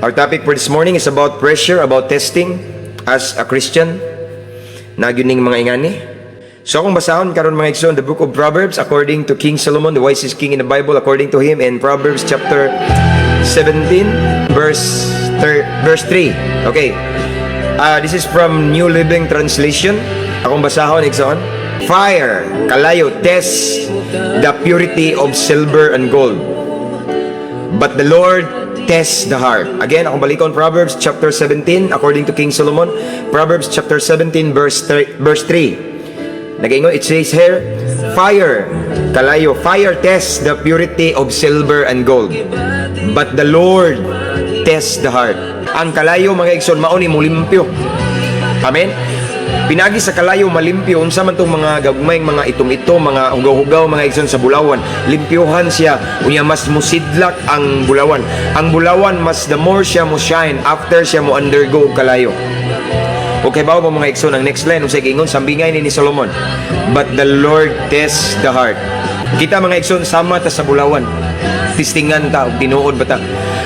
Our topic for this morning is about pressure, about testing as a Christian. Naa gyud ning mga ingani. So akong basahon karon, mga igsoon, the book of Proverbs according to King Solomon, the wisest king in the Bible according to him, in Proverbs chapter 17 verse 3. Okay. This is from New Living Translation. Akong basahon, igsoon. Fire, kalayo, tests the purity of silver and gold, but the Lord tests the heart. Again, akong balikon, Proverbs chapter 17 according to King Solomon. Proverbs chapter 17 verse 3, verse 3. Nagaingon, it says here, fire, kalayo, fire tests the purity of silver and gold, but the Lord tests the heart. Ang kalayo, mga igsoon, mao ni mulimpyo. Amen? Pinagi sa kalayo malimpyo unsa man tong mga gagmayng mga itom-itom, mga hugaw-hugaw, mga igsoon, sa bulawan. Limpyohan siya, unya mas musidlak ang bulawan. Ang bulawan, mas the more siya mo shine after siya mo undergo og kalayo. Okay ba mo, mga igsoon, ang next line, unsay giingon sambingay ni Solomon? But the Lord tests the heart. Kita, mga igsoon, sama ta sa bulawan. Testingan ta og tinuod ba ta?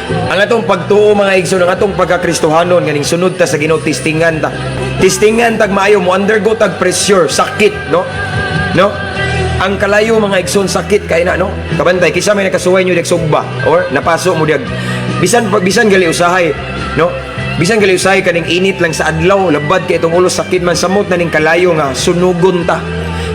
Ang atong pagtuo, mga igsoon, ang atong pagkakristohanon nga ning sunod ta sa Ginoo, testingan ta. Testingan tag maayo, mo undergo tag pressure, sakit, no? No? Ang kalayo, mga igsoon, sakit kay na, no? Kabantay kisa may nakasuway nyo dag sugba or napaso mo dag bisan pag bisan gali usahay, no? Bisan gali usahay kaning init lang sa adlaw, labad kay itong ulo, sakit man. Samot na ning kalayo nga sunugon ta.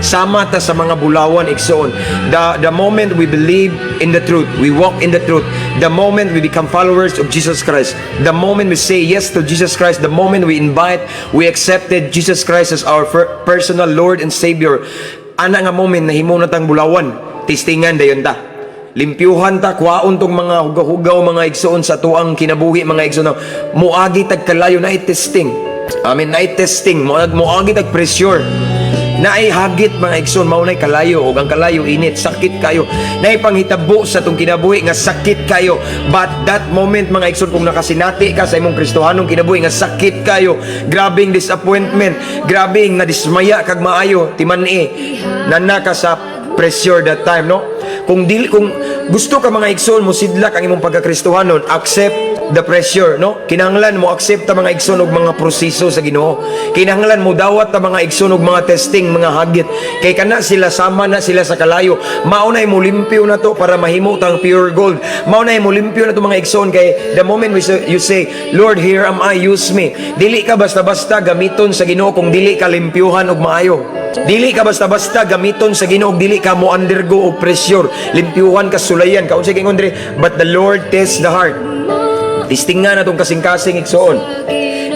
Sama ta sa mga bulawan, igsoon. The moment we believe in the truth, we walk in the truth, the moment we become followers of Jesus Christ, the moment we say yes to Jesus Christ, the moment we invite, we accepted Jesus Christ as our personal Lord and Savior, ana nga moment nahimo na tang bulawan, testingan dayon ta. Limpyuhan ta, kuwaon tong mga hugaw-hugaw, mga igsoon, sa tuang kinabuhi, mga igsoon. Muagi tag kalayo, na testing. Amen, na testing, muagi tag pressure. Naay hagit, mga igsoon, mao nay kalayo, ug ang kalayo init, sakit kayo. Naay panghitabo sa atong kinabuhi nga sakit kayo. But that moment, mga igsoon, kung nakasinati ka sa imong Kristohanong kinabuhi nga sakit kayo, grabing disappointment, grabing nadismaya kag maayo, timan-i nana ka sa pressure that time, no? Kung dili, kung gusto ka, mga igsoon, mo sidlak ang imong pagkakristohanon, accept the pressure, no? Kinahanglan mo accept ta, mga igsoon, og mga proseso sa Ginoo. Kinahanglan mo dawat ta, mga igsoon, og mga testing, mga hagit. Kay kana sila, sama na sila sa kalayo. Mao na mo limpyo na to para mahimo tang pure gold. Mao na mo limpyo na to, mga igsoon, kay the moment you say, "Lord, here am I, use me." Dili ka basta-basta gamiton sa Ginoo kung dili ka limpyuhan og maayo. Dili ka basta-basta gamiton sa Ginoo, dili ka mo undergo og pressure. Limpyuhan ka, sulayan ka. Unsay giingon diri? But the Lord tests the heart. Testingan atong kasing-kasing, igsoon.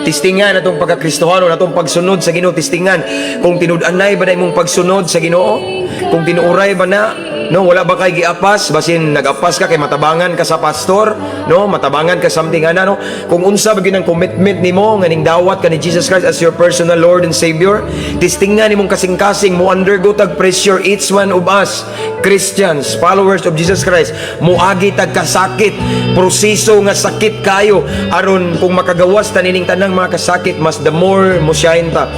Testingan atong pagkakristohano, atong pagsunod sa Ginoo, testingan kung tinud-anay ba na imong pagsunod sa Ginoo, kung tinuuray ba na, no? Wala ba kay giapas, basin nag-apas ka kay matabangan ka sa pastor, no? Matabangan ka something ana, no? Kung unsa ba gyud ang commitment nimo nga ning dawat ka ni Jesus Christ as your personal Lord and Savior, testingan nimong kasing-kasing, mo undergo tag pressure. Each one of us Christians, followers of Jesus Christ, muagi tag kasakit, proseso nga sakit kayo, aron kung makagawas ta nining tanang mga kasakit, mas the more mo shine ta.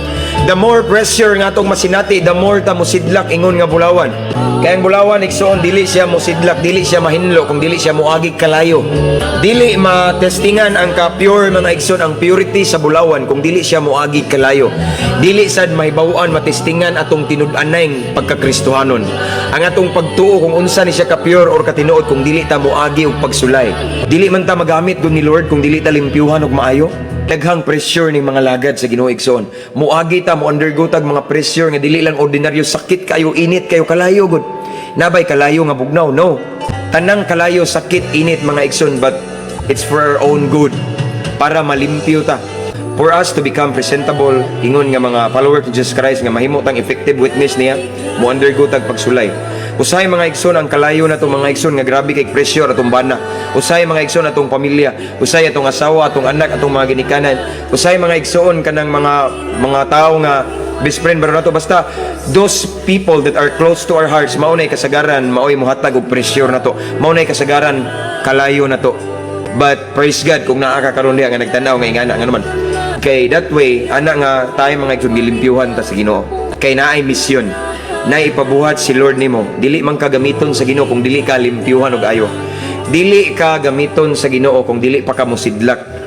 The more pressure nga atong masinati, the more ta mosidlak ingon nga bulawan. Kaya ang bulawan, igsoon, dili siya mosidlak, dili siya mahinlo kung dili siya moagi kalayo. Dili matestingan ang ka-pure, mga igsoon, ang purity sa bulawan kung dili siya moagi kalayo. Dili sad mahibaw-an, matestingan atong tinud-anay pagkakristohanon, ang atong pagtuo, kung unsa ni siya ka-pure or katinuod kung dili ta moagi og pagsulay. Dili man ta magamit gud ni Lord kung dili ta limpyuhan og maayo. Daghang pressure ning mga lagad sa Ginoo, igsoon. Muagi ta, mo undergo tag mga pressure nga dili lang ordinaryo, sakit kayo, init kayo, kalayo gud. Nabay kalayo nga bugnaw? No. Tanang kalayo sakit, init, mga igsoon, but it's for our own good. Para malimpyo ta. For us to become presentable ingon nga mga follower to Jesus Christ nga mahimo tang effective witness niya, mo undergo tag pagsulay. Usahay, mga igsoon, ang kalayo na to, mga igsoon, nga grabe kay pressure atong bana. Usahay, mga igsoon, atong pamilya, usahay atong asawa, atong anak, atong mga ginikanan. Usahay, mga igsoon, kanang mga tao nga best friend ba nato, basta those people that are close to our hearts, mao nay kasagaran maoy mohatag og pressure nato. Mao nay kasagaran kalayo nato. But praise God kung naa ka karon diha nga nagtan-aw nga ingana nga naman. Kay that way, ana nga tayo, mga igsoon, gilimpyuhan ta sa Ginoo. Kay naay misyon na ipabuhat si Lord nimo. Dili man ka gamiton sa Ginoo kung dili ka limpyuhan og ayo. Dili ka gamiton sa Ginoo kung dili pa ka mosidlak.